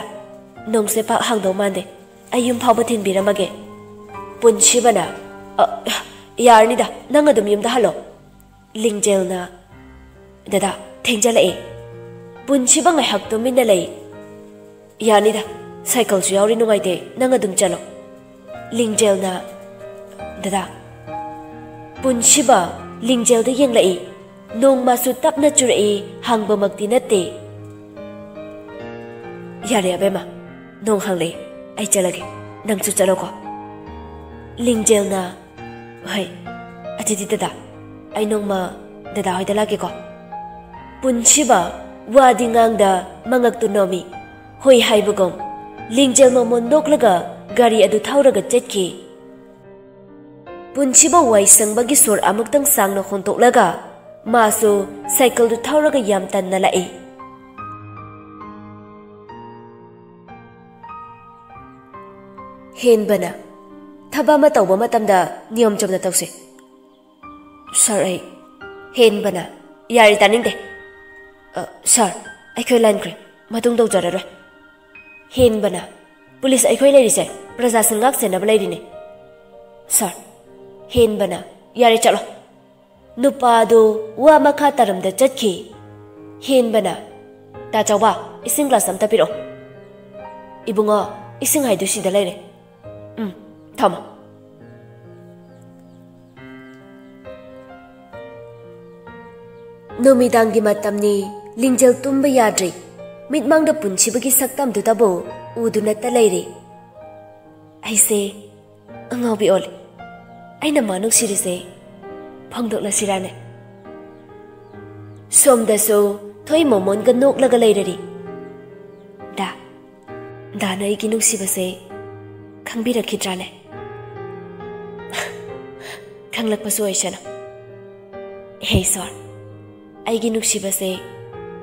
ꯅꯣꯡꯁꯦ ꯄꯥꯛ ꯍꯥꯡꯗꯧ ꯃꯥꯟꯗꯦ, ꯑꯩ ꯌꯨꯝ ꯐꯥꯎꯕ ꯊꯤꯟꯕꯤꯔꯝꯃꯒꯦ"꯫ ꯄꯨꯟꯁꯤꯕꯅ, "ꯑ, ꯌꯥꯔꯅꯤꯗ, ꯅꯪ ꯑꯗꯨꯝ ꯌꯨꯝꯗ ꯍꯜꯂꯣ"꯫ ꯂꯤꯡꯖꯦꯜꯅ, "ꯗꯗꯥ, ꯊꯦꯡꯖꯜꯂꯛꯑꯦ"꯫ ꯄꯨꯟꯁꯤꯕ ꯉꯥꯏꯍꯥꯛ ꯇꯨꯃꯤꯟꯅ ꯂꯩ꯫ "ꯌꯥꯅꯤꯗ, ꯁꯥꯏꯀꯜꯁꯨ ꯌꯥꯎꯔꯤ, ꯅꯨꯡꯉꯥꯏꯇꯦ, ꯅꯪ ꯑꯗꯨꯝ ꯆꯠꯂꯣ"꯫ ꯂꯤꯡꯖꯦꯜꯅ, "ꯗꯗꯥ"꯫ ꯄꯨꯟꯁꯤꯕ ꯂꯤꯡꯖꯦꯜꯗ ꯌꯦꯡꯂꯛꯏ꯫ ꯅꯣꯡꯃꯁꯨ ꯇꯞꯅ ꯆꯨꯔꯛꯏ, ꯍꯥꯡꯕꯃꯛꯇꯤ ꯅꯠꯇꯦ꯫ "ꯌꯥꯔꯦ ꯑꯕꯦꯝꯃ, ꯅꯣꯡ ꯍꯥꯡꯂꯛꯑꯦ, ꯑꯩ ꯆꯠꯂꯒꯦ, ꯅꯪꯁꯨ ꯆꯠꯂꯣꯀꯣ"꯫ ꯂꯤꯡꯖꯦꯜꯅ, "ꯍꯣꯏ, ꯑꯗꯨꯗꯤ ꯗꯗꯥ, ꯑꯩ ꯅꯣꯡꯃ ꯗꯗꯥ ꯍꯣꯏꯗ ꯂꯥꯛꯀꯦꯀꯣ"꯫ ꯄꯨꯟꯁꯤꯕ ꯋꯥꯗꯤ ꯉꯥꯡꯗ ꯃꯉꯛꯇꯨ ꯅꯣꯝꯃꯤ꯫ ꯍꯣꯏ ꯍꯥꯏꯕꯒꯨꯝ ꯂꯤꯡꯖꯦꯜ ꯃꯃꯣꯟ ꯅꯣꯛꯂꯒ ꯒꯥꯔꯤ ꯑꯗꯨ ꯊꯧꯔꯒ ꯆꯠꯈꯤ꯫ ꯄꯨꯟꯁꯤꯕ ꯋꯥꯏ ꯁꯪꯕꯒꯤ ꯁꯣꯔ ꯑꯃꯨꯛꯇꯪ ꯁꯥꯡꯅ ꯍꯣꯟꯇꯣꯛꯂꯒ ꯃꯥꯁꯨ ꯁꯥꯏꯀꯜꯗꯨ ꯊꯧꯔꯒ ꯌꯥꯝ ꯇꯟꯅ ꯂꯥꯛꯏ꯫ ꯍꯦꯟꯕꯅ, "ꯊꯕꯛ ꯑꯃ ꯇꯧꯕ ꯃꯇꯝꯗ ꯅꯤꯌꯣꯝ ꯆꯨꯝꯅ ꯇꯧꯁꯦ꯫ ꯁꯥꯔ, ꯑꯩ"꯫ ꯍꯦꯟꯕꯅ, "ꯌꯥꯔꯦ, ꯇꯥꯅꯤꯡꯗꯦ꯫ ꯑ, ꯁꯥꯔ, ꯑꯩꯈꯣꯏ ꯂꯥꯟꯈ꯭ꯔꯦ, ꯃꯇꯨꯡ ꯇꯧꯖꯔꯔꯣꯏ"꯫ ꯍꯦꯟꯕꯅ, "ꯄꯨꯂꯤꯁ ꯑꯩꯈꯣꯏ ꯂꯩꯔꯤꯁꯦ ꯄ꯭ꯔꯖꯥꯁꯤꯡ ꯉꯥꯛ ꯁꯦꯟꯅꯕ ꯂꯩꯔꯤꯅꯦ"꯫ ꯁꯥꯔ꯫ ꯍꯦꯟꯕꯅ, "ꯌꯥꯔꯦ, ꯆꯠꯂꯣ"꯫ ꯅꯨꯄꯥꯗꯨ ꯋꯥ ꯃꯈꯥ ꯇꯥꯔꯝꯗ ꯆꯠꯈꯤ꯫ ꯍꯦꯟꯕꯅ, "ꯇꯥ ꯆꯥꯎꯕ, ꯏꯁꯤꯡ ꯒ꯭ꯂꯥꯁ ꯑꯝꯇ ꯄꯤꯔꯛꯑꯣ"꯫ "ꯏꯕꯨꯡꯉꯣ, ꯏꯁꯤꯡ ꯍꯥꯏꯗꯨ ꯁꯤꯗ ꯂꯩꯔꯦ꯫ ꯎꯝ, ꯊꯝꯃꯣ"꯫ ꯅꯨꯃꯤꯗꯥꯡꯒꯤ ꯃꯇꯝꯅꯤ, ꯂꯤꯡꯖꯦꯜ ꯇꯨꯝꯕ ꯌꯥꯗ꯭ꯔꯤ꯫ ꯃꯤꯠꯃꯥꯡꯗ ꯄꯨꯟꯁꯤꯕꯒꯤ ꯁꯛꯇꯝꯗꯨꯗꯕꯨ ꯎꯗꯨꯅꯇ ꯂꯩꯔꯤ꯫ ꯑꯩꯁꯦ ꯑꯉꯥꯎꯕꯤ ꯑꯣꯜꯂꯤ꯫ ꯑꯩꯅ ꯃꯥ ꯅꯨꯡꯁꯤꯔꯤꯁꯦ ꯐꯣꯡꯗꯣꯛꯂꯁꯤꯔꯥꯅꯦ? ꯁꯣꯝꯗꯁꯨ ꯊꯣꯏ ꯃꯣꯃꯣꯟꯒ ꯅꯣꯛꯂꯒ ꯂꯩꯔꯔꯤ꯫ "ꯗꯥ, ꯗꯥꯅ ꯑꯩꯒꯤ ꯅꯨꯡꯁꯤꯕꯁꯦ ꯈꯪꯕꯤꯔꯛꯈꯤꯗ꯭ꯔꯥꯅꯦ?" "ꯈꯪꯂꯛꯄꯁꯨ ꯑꯣꯏꯁꯅꯨ꯫ ꯍꯦ ꯏꯁꯣꯔ, ꯑꯩꯒꯤ ꯅꯨꯡꯁꯤꯕꯁꯦ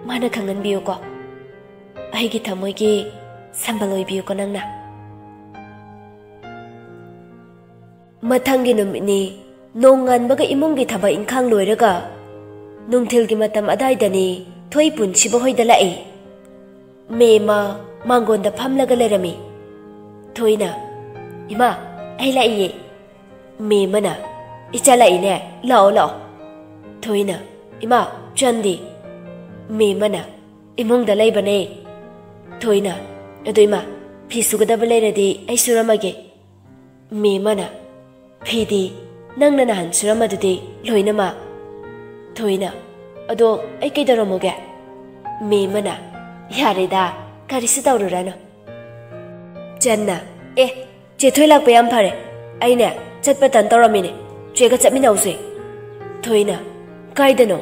ꯃꯥꯅ ꯈꯪꯍꯟꯕꯤꯌꯨꯀꯣ꯫ ꯑꯩꯒꯤ ꯊꯃꯣꯏꯒꯤ ꯁꯝꯕꯜ ꯑꯣꯏꯕꯤꯌꯨꯀꯣ ꯅꯪꯅ"꯫ ꯃꯊꯪꯒꯤ ꯅꯨꯃꯤꯠꯅꯤ꯫ ꯅꯣꯡꯉꯥꯟꯕꯒ ꯏꯃꯨꯡꯒꯤ ꯊꯕꯛ ꯏꯪꯈꯥꯡ ꯂꯣꯏꯔꯒ ꯅꯨꯡꯊꯤꯜꯒꯤ ꯃꯇꯝ ꯑꯗꯥꯏꯗꯅꯤ ꯊꯣꯏ ꯄꯨꯟꯁꯤꯕ ꯍꯣꯏꯗ ꯂꯥꯛꯏ꯫ ꯃꯦꯝꯃ ꯃꯥꯡꯒꯣꯟꯗ ꯐꯝꯂꯒ ꯂꯩꯔꯝꯃꯤ꯫ ꯊꯣꯏꯅ, "ꯏꯃꯥ, ꯑꯩ ꯂꯥꯛꯏꯌꯦ"꯫ ꯃꯦꯝꯃꯅ, "ꯏꯆꯥ ꯂꯥꯛꯏꯅꯦ, ꯂꯥꯛꯑꯣ, ꯂꯥꯛꯑꯣ"꯫ ꯊꯣꯏꯅ, "ꯏꯃꯥ, ꯆꯟꯗꯤ?" ꯃꯦꯝꯃꯅ, "ꯏꯃꯨꯡꯗ ꯂꯩꯕꯅꯦ"꯫ ꯊꯣꯏꯅ, "ꯑꯗꯨ ꯏꯃꯥ, ꯐꯤ ꯁꯨꯒꯗꯕ ꯂꯩꯔꯗꯤ ꯑꯩ ꯁꯨꯔꯝꯃꯒꯦ"꯫ ꯃꯦꯝꯃꯅ, "ꯐꯤꯗꯤ ꯅꯪꯅ ꯅꯍꯥꯟ ꯁꯨꯔꯝꯕꯗꯨꯗꯤ ꯂꯣꯏꯅꯃꯛ"꯫ ꯊꯣꯏꯅ, "ꯑꯗꯣ ꯑꯩ ꯀꯩꯗꯧꯔꯝꯃꯨꯒꯦ?" ꯃꯦꯝꯃꯅ, "ꯌꯥꯔꯦꯗ, ꯀꯔꯤꯁꯨ ꯇꯧꯔꯨꯔꯅꯨ"꯫ ꯆꯟꯅ, "ꯑꯦ, ꯆꯦ ꯊꯣꯏ ꯂꯥꯛꯄ ꯌꯥꯝ ꯐꯔꯦ꯫ ꯑꯩꯅꯦ, ꯆꯠꯄ ꯇꯟ ꯇꯧꯔꯝꯃꯤꯅꯦ꯫ ꯆꯦꯒ ꯆꯠꯃꯤꯟꯅꯧꯁꯦ"꯫ ꯊꯣꯏꯅ, "ꯀꯥꯏꯗꯅꯣ?"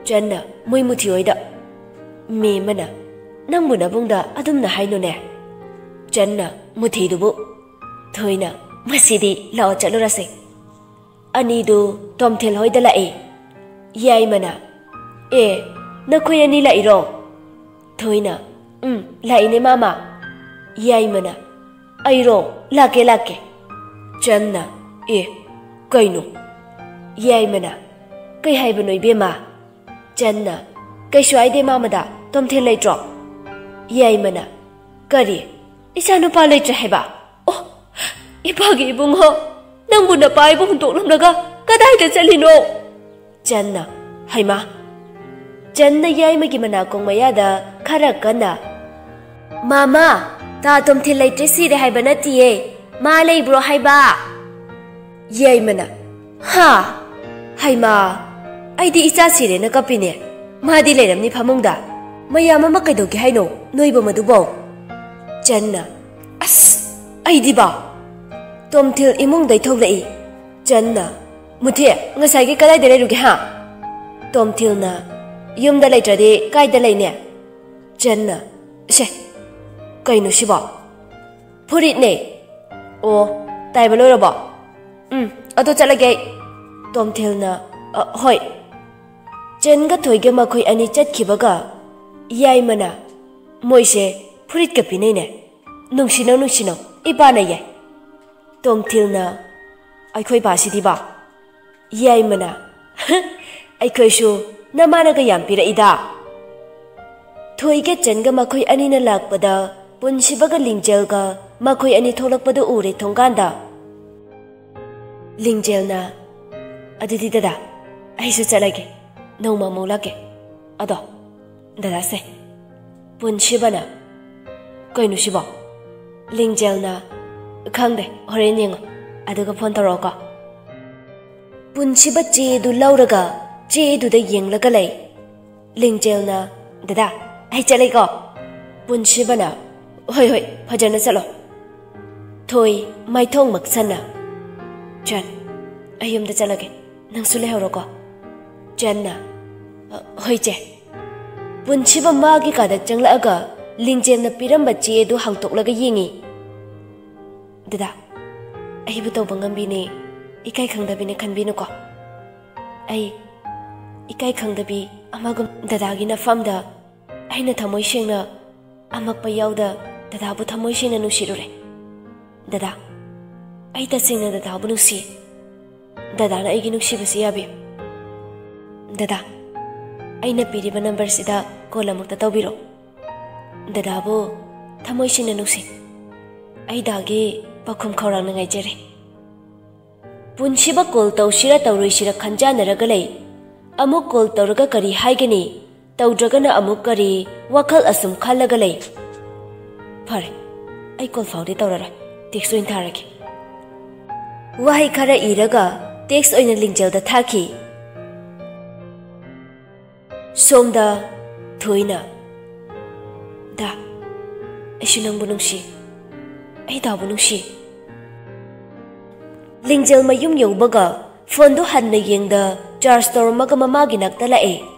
ꯆꯟꯅ, "ꯃꯣꯏ ꯃꯨꯊꯤ ꯍꯣꯏꯗ"꯫ ꯃꯦꯝꯃꯅ, "ꯅꯪꯕꯨ ꯅꯕꯨꯡꯗ ꯑꯗꯨꯝꯅ ꯍꯥꯏꯅꯨꯅꯦ"꯫ ꯆꯟꯅ, "ꯃꯨꯊꯤꯗꯨꯕꯨ"꯫ ꯊꯣꯏꯅ, "ꯃꯁꯤꯗꯤ, ꯂꯥꯛꯑꯣ ꯆꯠꯂꯨꯔꯁꯦ"꯫ ꯑꯅꯤꯗꯨ ꯇꯣꯝꯊꯤꯜ ꯍꯣꯏꯗ ꯂꯥꯛꯏ꯫ ꯌꯥꯏꯃꯅ, "ꯑꯦ, ꯅꯈꯣꯏ ꯑꯅꯤ ꯂꯥꯛꯏꯔꯣ?" ꯊꯣꯏꯅ, "ꯎꯝ, ꯂꯥꯛꯏꯅꯦ ꯃꯥꯃ"꯫ ꯌꯥꯏꯃꯅ, "ꯑꯩꯔꯣ? ꯂꯥꯛꯀꯦ, ꯂꯥꯛꯀꯦ꯫" ꯆꯟꯅ, "ꯑꯦ, ꯀꯩꯅꯣ?" ꯌꯥꯏꯃꯅ, "ꯀꯩ ꯍꯥꯏꯕꯅꯣ, ꯏꯕꯦꯝꯃ?" ꯆꯟꯅ, "ꯀꯩꯁꯨ ꯍꯥꯏꯗꯦ, ꯃꯥꯃꯗ꯫ ꯇꯣꯝꯊꯤꯜ ꯂꯩꯇ꯭ꯔꯣ?" ꯌꯥꯏꯃꯅ, "ꯀꯔꯤ? ꯏꯆꯥꯅꯨꯄꯥ ꯂꯩꯇ꯭ꯔꯦ ꯍꯥꯏꯕ? ꯑꯣ, ꯏꯄꯥꯒꯤ ꯏꯕꯨꯡꯉꯣ, ꯅꯪꯕꯨ ꯅꯄꯥ ꯏꯕꯨꯡ ꯍꯨꯟꯗꯣꯛꯂꯝꯂꯒ ꯀꯗꯥꯏꯗ ꯆꯠꯂꯤꯅꯣ?" ꯆꯟꯅ, "ꯍꯩꯃꯥ!" ꯆꯟꯅ ꯌꯥꯏꯃꯒꯤ ꯃꯅꯥꯀꯣꯡ ꯃꯌꯥꯗ ꯈꯔ ꯀꯟꯅ, "ꯃꯥꯃꯥ, ꯇꯥ ꯇꯣꯝꯊꯤꯜ ꯂꯩꯇ꯭ꯔꯦ, ꯁꯤꯔꯦ ꯍꯥꯏꯕ ꯅꯠꯇꯤꯌꯦ꯫ ꯃꯥ ꯂꯩꯕ꯭ꯔꯣ ꯍꯥꯏꯕ?" ꯌꯥꯏꯃꯅ, "ꯍꯥ? ꯍꯩꯃꯥ, ꯑꯩꯗꯤ ꯏꯆꯥ ꯁꯤꯔꯦꯅ ꯀꯞꯄꯤꯅꯦ꯫ ꯃꯥꯗꯤ ꯂꯩꯔꯝꯅꯤ ꯐꯃꯨꯡꯗ꯫ ꯃꯌꯥꯝ ꯑꯃ ꯀꯩꯗꯧꯒꯦ ꯍꯥꯏꯅꯣ ꯅꯣꯏꯕꯨ ꯃꯗꯨꯕꯣ?" ꯆꯟꯅ, "ꯑꯁ, ꯑꯩꯗꯤꯕ!" ꯇꯣꯝꯊꯤꯜ ꯏꯃꯨꯡꯗꯩ ꯊꯣꯛꯂꯛꯏ꯫ ꯆꯟꯅ, "ꯃꯨꯊꯤ, ꯉꯁꯥꯏꯒꯤ ꯀꯗꯥꯏꯗ ꯂꯩꯔꯨꯒꯦ, ꯍꯥ?" ꯇꯣꯝꯊꯤꯜꯅ, "ꯌꯨꯝꯗ ꯂꯩꯇ꯭ꯔꯗꯤ ꯀꯥꯏꯗ ꯂꯩꯅꯦ?" ꯆꯟꯅ, "ꯁꯦ, ꯀꯩꯅꯣ ꯁꯤꯕꯣ? ꯐꯨꯔꯤꯠꯅꯦ꯫" "ꯑꯣ, ꯇꯥꯏꯕ ꯂꯣꯏꯔꯕꯣ?" "ꯎꯝ, ꯑꯗꯣ ꯆꯠꯂꯒꯦ ꯑꯩ꯫" ꯇꯣꯝꯊꯤꯜꯅ, "ꯑ, ꯍꯣꯏ꯫" ꯆꯟꯒ ꯊꯣꯏꯒ ꯃꯈꯣꯏ ꯑꯅꯤ ꯆꯠꯈꯤꯕꯒ ꯌꯥꯏꯃꯅ, "ꯃꯣꯏꯁꯦ ꯐꯨꯔꯤꯠꯀ ꯄꯤꯅꯩꯅꯦ꯫ ꯅꯨꯡꯁꯤꯅꯧ, ꯅꯨꯡꯁꯤꯅꯧ, ꯏꯄꯥꯅ ꯌꯥꯏ꯫" ꯇꯣꯝꯊꯤꯜꯅ, "ꯑꯩꯈꯣꯏ ꯕꯥꯁꯤꯗꯤꯕ?" ꯌꯥꯏꯃꯅ, "ꯑꯩꯈꯣꯏꯁꯨ ꯅꯃꯥꯅꯒ ꯌꯥꯝ ꯄꯤꯔꯛꯏꯗ꯫" ꯊꯣꯏꯒ ꯆꯟꯒ ꯃꯈꯣꯏ ꯑꯅꯤꯅ ꯂꯥꯛꯄꯗ ꯄꯨꯟꯁꯤꯕꯒ ꯂꯤꯡꯖꯦꯜꯒ ꯃꯈꯣꯏ ꯑꯅꯤ ꯊꯣꯛꯂꯛꯄꯗꯨ ꯎꯔꯦ ꯊꯣꯡꯒꯥꯟꯗ꯫ ꯂꯤꯡꯖꯦꯜꯅ, "ꯑꯗꯨꯗꯤ ꯗꯗꯥ, ꯑꯩꯁꯨ ꯆꯠꯂꯒꯦ, ꯅꯣꯡꯃ ꯑꯃꯨꯛ ꯂꯥꯛꯀꯦ꯫ ꯑꯗꯣ, ꯗꯗꯥꯁꯦ꯫" ꯄꯨꯟꯁꯤꯕꯅ, "ꯀꯩꯅꯣ ꯁꯤꯕꯣ?" ꯂꯤꯡꯖꯦꯜꯅ, "ꯈꯪꯗꯦ, ꯍꯣꯔꯦꯟ ꯌꯦꯡꯉꯣ, ꯑꯗꯨꯒ ꯐꯣꯟ ꯇꯧꯔꯛꯑꯣꯀꯣ꯫" ꯄꯨꯟꯁꯤꯕ ꯆꯦꯗꯨ ꯂꯧꯔꯒ ꯆꯦꯗꯨꯗ ꯌꯦꯡꯂꯒ ꯂꯩ꯫ ꯂꯤꯡꯖꯦꯜꯅ, "ꯗꯗꯥ, ꯑꯩ ꯆꯠꯂꯦꯀꯣ꯫" ꯄꯨꯟꯁꯤꯕꯅ, "ꯍꯣꯏ, ꯍꯣꯏ, ꯐꯖꯅ ꯆꯠꯂꯣ꯫" ꯊꯣꯏ ꯃꯥꯏꯊꯣꯡ ꯃꯛꯁꯟꯅ, "ꯆꯟ, ꯑꯩ ꯌꯨꯝꯗ ꯆꯠꯂꯒꯦ, ꯅꯪꯁꯨ ꯂꯩꯍꯧꯔꯣꯀꯣ꯫" ꯆꯟꯅ, "ꯑ, ꯍꯣꯏ ꯆꯦ꯫" ꯄꯨꯟꯁꯤꯕ ꯃꯥꯒꯤ ꯀꯥꯗ ꯆꯪꯂꯛꯑꯒ ꯂꯤꯡꯖꯦꯜꯅ ꯄꯤꯔꯝꯕ ꯆꯦ ꯑꯗꯨ ꯍꯥꯡꯇꯣꯛꯂꯒ ꯌꯦꯡꯉꯤ꯫ "ꯗꯗꯥ, ꯑꯩꯕꯨ ꯇꯧꯕ ꯉꯝꯕꯤꯅꯦ, ꯏꯀꯥꯏ ꯈꯪꯗꯕꯤꯅꯦ ꯈꯟꯕꯤꯅꯨꯀꯣ꯫ ꯑꯩ ꯏꯀꯥꯏ ꯈꯪꯗꯕꯤ ꯑꯃꯒꯨꯝ ꯗꯗꯥꯒꯤ ꯅꯐꯝꯗ ꯑꯩꯅ ꯊꯃꯣꯏ ꯁꯦꯡꯅ ꯑꯃꯛꯄ ꯌꯥꯎꯗ ꯗꯗꯥꯕꯨ ꯊꯃꯣꯏ ꯁꯦꯡꯅ ꯅꯨꯡꯁꯤꯔꯨꯔꯦ꯫ ꯗꯗꯥ, ꯑꯩ ꯇꯁꯦꯡꯅ ꯗꯗꯥꯕꯨ ꯅꯨꯡꯁꯤ꯫ ꯗꯗꯥꯅ ꯑꯩꯒꯤ ꯅꯨꯡꯁꯤꯕꯁꯤ ꯌꯥꯕꯤꯌꯨ꯫ ꯗꯗꯥ, ꯑꯩꯅ ꯄꯤꯔꯤꯕ ꯅꯝꯕꯔꯁꯤꯗ ꯀꯣꯜ ꯑꯃꯨꯛꯇ ꯇꯧꯕꯤꯔꯛꯎ꯫ ꯗꯗꯥꯕꯨ ꯊꯃꯣꯏ ꯁꯦꯡꯅ ꯅꯨꯡꯁꯤ꯫ ꯑꯩ ꯗꯥꯒꯤ ꯄꯥꯎꯈꯨꯝ ꯈꯧꯔꯥꯡꯅ ꯉꯥꯏꯖꯔꯤ꯫ ꯄꯨꯟꯁꯤꯕ ꯀꯣꯜ ꯇꯧꯁꯤꯔ ꯇꯧꯔꯣꯏꯁꯤꯔ ꯈꯟꯖꯥꯟꯅꯔꯒ ꯂꯩ꯫ ꯑꯃꯨꯛ ꯀꯣꯜ ꯇꯧꯔꯒ ꯀꯔꯤ ꯍꯥꯏꯒꯅꯤ? ꯇꯧꯗ꯭ꯔꯒꯅ ꯑꯃꯨꯛ ꯀꯔꯤ? ꯋꯥꯈꯜ ꯑꯁꯨꯝ ꯈꯜꯂꯒ ꯂꯩ꯫ ꯐꯔꯦ, ꯑꯩ ꯀꯣꯜ ꯐꯥꯎꯗꯤ ꯇꯧꯔꯔꯣꯏ, ꯇꯦꯛꯁ ꯑꯣꯏꯅ ꯊꯥꯔꯒꯦ꯫ ꯋꯥꯍꯩ ꯈꯔ ꯏꯔꯒ ꯇꯦꯛꯁ ꯑꯣꯏꯅ ꯂꯤꯡꯖꯦꯜꯗ ꯊꯥꯈꯤ꯫ ꯁꯣꯝꯗ ꯊꯣꯏꯅ, "ꯗꯥ, ꯑꯩꯁꯨ ꯅꯪꯕꯨ ꯅꯨꯡꯁꯤ꯫ ꯑꯩ ꯗꯥꯕꯨ ꯅꯨꯡꯁꯤ꯫" ꯂꯤꯡꯖꯦꯜ ꯃꯌꯨꯝ ꯌꯧꯕꯒ ꯐꯣꯟꯗꯨ ꯍꯟꯅ ꯌꯦꯡꯗ ꯆꯥꯔꯖ ꯇꯧꯔꯝꯃꯒ ꯃꯃꯥꯒꯤ ꯅꯥꯛꯇ ꯂꯥꯛꯑꯦ꯫